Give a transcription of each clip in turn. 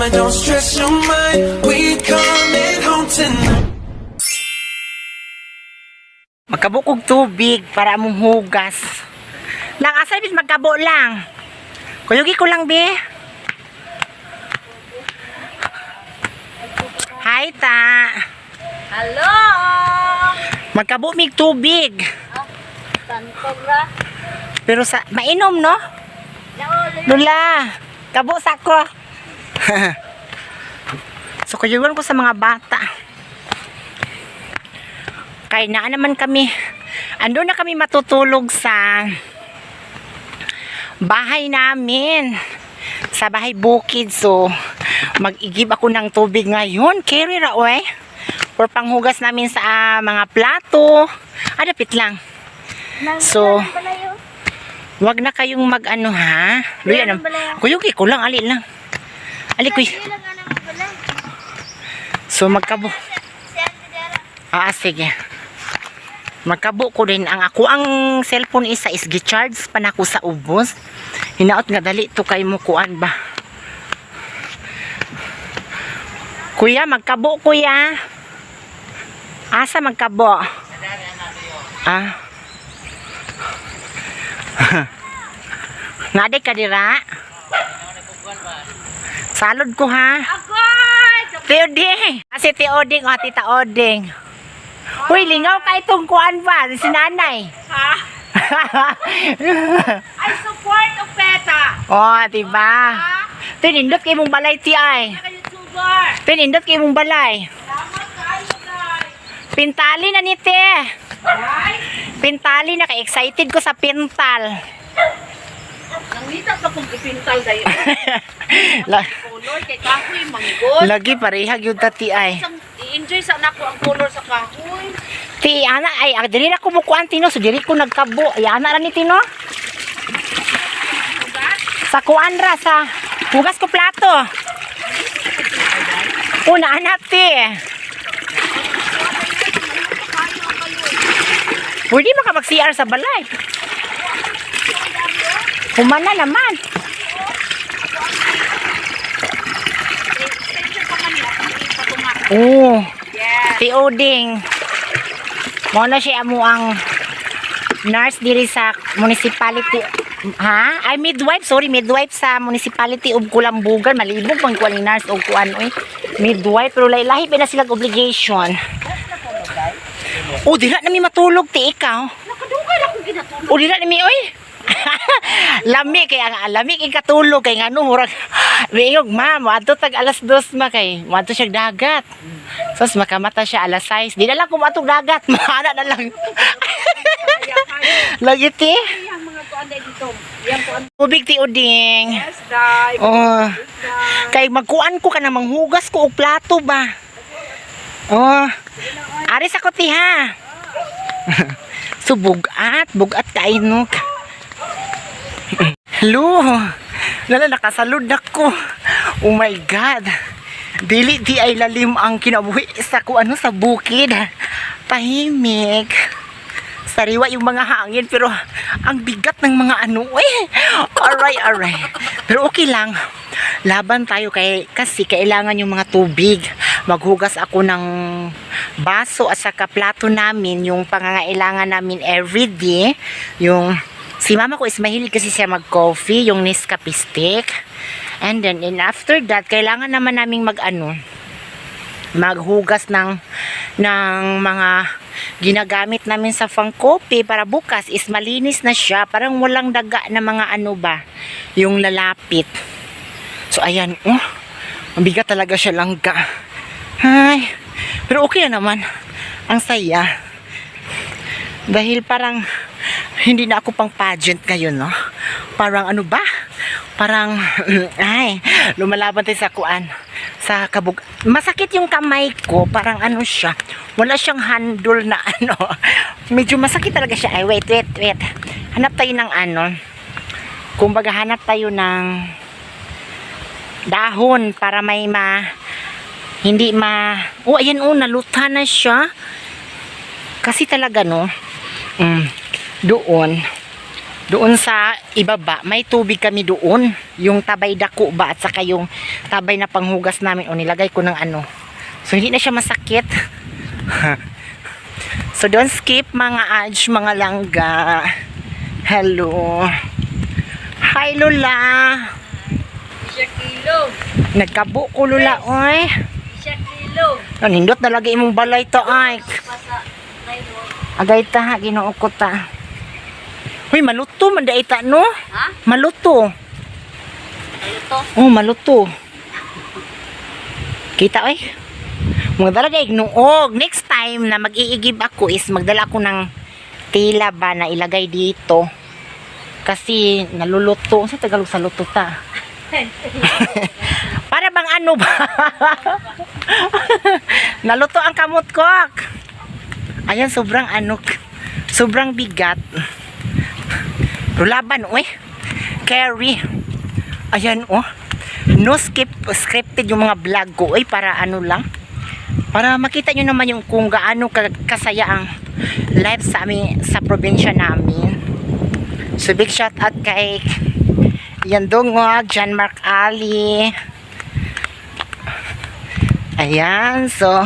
fine. Don't stress your mind. We coming home tonight. Magkabo kog tubig para among hugas. Lang, asa bis magkabo lang? Kuyugi ko lang, be. Hi, ta. Hello! Magkabo mig tubig. Tantog ra. Pero sa mainom, no? Lula, kabo sa ko. So kuyugan ko sa mga bata. Kay naa naman kami. Ando na kami matutulog sa bahay namin. Sa bahay bukid. So, mag-igib ako ng tubig ngayon. Carry ra, oy. For panghugas namin sa mga plato. Ah, dapit lang. So, wag na kayong mag-ano ha. Luya na. Kuyugi ko lang, ali lang. Ali kuy. So magkabo. Ah, sige. Magkabo ko din ang ako ang cellphone isa is gi-charge pa nako sa ubos. Hinaot nga dali to kay mo kuan ba. Kuya, magkabo kuya. Asa magkabo? Ah. Nade ka dira? Salod ko ha. Agoy! Ti Oding. Ah, si Ti Oding o Tita Oding. Uy, lingaw ka itong kuan ba? Si nanay. Ha? I support Opeta! Oh, diba? Tinindot kay mong balay ti ay. Naka-YouTuber! Tinindot kay mong balay. Salamat kayo, guys! Pintali na ni te. Guys! Pintali na kay excited ko sa pintal. Nangita pa kong ipintal dayo. La- Color kay kahoy, manggod. Lagi parehag yun ta ti ay. Isang i-enjoy sa anak ko ang color sa kahoy. Ti ana ay ah, diri na kumukuan tino so diri ko nagkabo. Ay ana ra ni tino. Sa kuan ra sa hugas ko plato. Una ana ti. Pwede ba ka mag-CR sa balay? Humana naman. Extension pa man niya, kung ipatunga. Oo. Yes. Ti Oding. Mo na siya amo ang nurse diri sa municipality. Ha? Ay midwife, sorry, midwife sa municipality of Kulambugan. Malibog man kuan ni nurse og kuan oy. Midwife pero lahi pa na silang obligation. Oh, dira na mi matulog ti ikaw. Nakadugay lang kong ginatulog. O dira na mi oy. Lami kay ang lami kay katulog kay ngano murag miingog ma moadto tag 2:00 ma kay moadto siya dagat. Sos makamata siya 6:00. Di na lang ko moadtog dagat, maana na lang. Lagi ti. Yang mga kuan dahil dito. Yang kuan. Tubig ti Uding. Yes, day. Oh. Yes, day. Kay magkuan ko kana manghugas ko og plato ba. Oh. Aris ako ti ha. So bugat, bugat kainok. Hello. Lala nakasalud ako. Oh my God. Dili di ay lalim ang kinabuhi sa ku ano sa bukid. Tahimik. Sariwa yung mga hangin pero ang bigat ng mga ano eh. Aray, aray. Pero okay lang. Laban tayo kay kasi kailangan yung mga tubig. Maghugas ako ng baso at saka plato namin, yung pangangailangan namin everyday. Yung si mama ko is mahilig kasi siya mag-coffee, yung Nescafe stick. And then and after that, kailangan naman naming mag-ano, maghugas ng mga ginagamit namin sa pang-coffee para bukas is malinis na siya, parang walang daga na mga ano ba yung lalapit. So ayan, oh, mabigat talaga siya langga. Ay, pero okay na naman, ang saya dahil parang hindi na ako pang pageant ngayon, no? Parang ano ba? Parang, ay, lumalaban tayo sa kuan. Sa kabug. Masakit yung kamay ko. Parang ano siya. Wala siyang handle na ano. Medyo masakit talaga siya. Ay, wait, wait, wait. Hanap tayo ng ano. Kumbaga, hanap tayo ng dahon para may ma hindi ma oh ayan, oh, naluta na siya kasi talaga, no? Doon. Doon sa ibaba, may tubig kami doon. Yung tabay dako ba at saka yung tabay na panghugas namin o nilagay ko ng ano. So hindi na siya masakit. So don't skip, mga aj, mga langga. Hello. Hi, Lola. Isa kilo. Nagkabo ko, Lola, oy. 1 kilo. Nanindot na lagi imong balay to, ay. Pasa. Agay ta, Ginoo ko ta. Uy, maluto man daita no? Ha? Maluto. Ano to? Oh, maluto. Kita oy. Magdala daig nuog. Next time na mag-iigib ako is magdala ako ng tela ba na ilagay dito. Kasi naluluto. Sa Tagalog sa luto ta? Para bang ano ba? Naluto ang kamot ko. Ayan, sobrang ano, sobrang bigat. Pero laban, uy. Carry. Ayan, oh. No skip, scripted yung mga vlog ko, uy, para ano lang. Para makita nyo naman yung kung gaano kasaya ang life sa amin, sa probinsya namin. So, big shout out kay Yandungog, John Mark Ali. Ayan, so,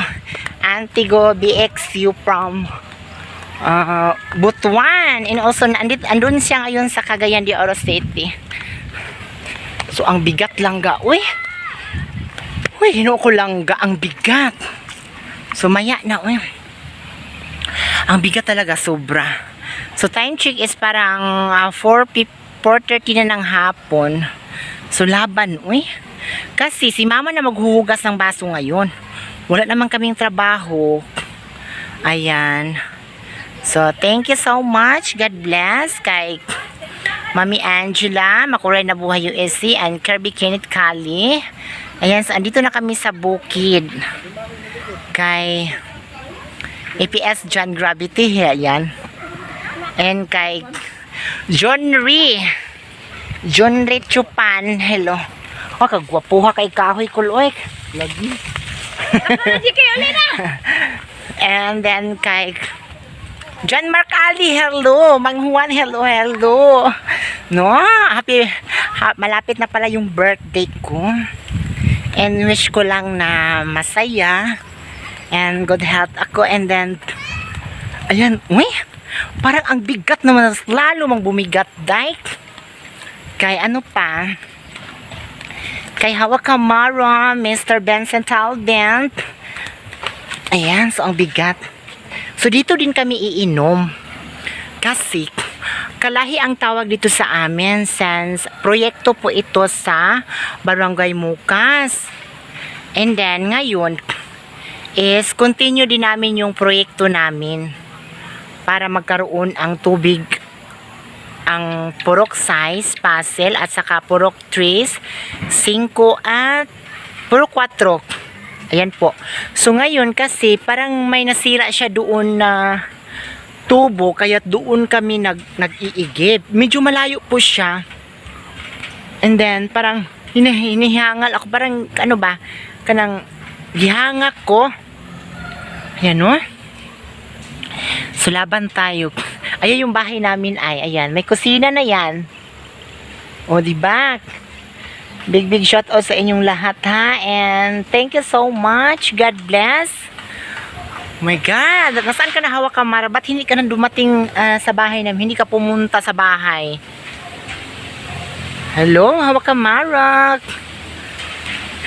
Antigo BXU from Butuan. And also, andun siya ngayon sa Cagayan de Oro City. So, ang bigat lang ga. Uy! Uy, hinoo ko lang ga. Ang bigat. So, maya na. Uy. Ang bigat talaga, sobra. So, time check is parang 4:30 na ng hapon. So, laban, uy. Kasi si mama na maghuhugas ng baso ngayon. Wala naman kaming trabaho. Ayan. So, thank you so much. God bless kay Mami Angela, Makulay na Buhay USC, and Kirby Kenneth Kali. Ayan, so andito na kami sa bukid. Kay APS John Gravity, ayan. And kay John Ree. John Ree Chupan, hello. Oh, kagwapuha kay kahoy kuloy. Lagi. Hindi kayo ulit na. And then kay John Mark Ali, hello. Mang Juan, hello, hello. No, happy, malapit na pala yung birthday ko. And wish ko lang na masaya and good health ako. And then, ayan, uy, parang ang bigat naman, lalo mang bumigat, Dyke. Kay ano pa, kay Hawa Kamara, Mr. Benson Talbent. Ayan, so ang bigat. So dito din kami iinom. Kasi kalahi ang tawag dito sa amin since proyekto po ito sa Barangay Mukas. And then ngayon is continue din namin yung proyekto namin para magkaroon ang tubig ang Purok Sais, Pasel at saka Purok 3, 5 at Purok 4. Ayan po. So ngayon kasi parang may nasira siya doon na tubo kaya doon kami nag-iigib. Medyo malayo po siya. And then parang hinihangal ako, parang ano ba, kanang gihangak ko. Ayan o. So laban tayo. Ayan yung bahay namin ay, ayan, may kusina na yan. O, di ba? Big big shout out sa inyong lahat ha. And thank you so much. God bless. Oh my God, nasaan ka na, Hawa Kamara? Ba't hindi ka na dumating sa bahay namin? Hindi ka pumunta sa bahay? Hello, Hawa Kamara.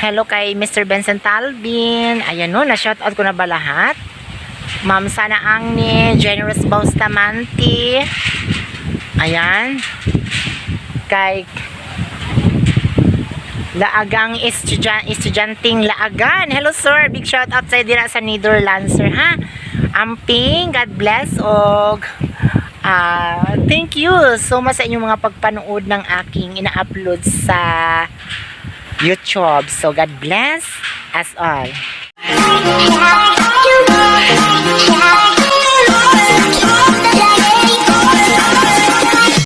Hello kay Mr. Benson Talvin. Ayan no, na-shout out ko na ba lahat? Ma'am Sana Angni, Generous Bustamante. Ayan. Kay Laagang estudyanteng Laagan. Hello, sir, big shout out sa dira sa Netherlands, sir, ha. Amping, God bless og thank you so much sa inyong mga pagpanood ng aking ina-upload sa YouTube. So God bless us all. You.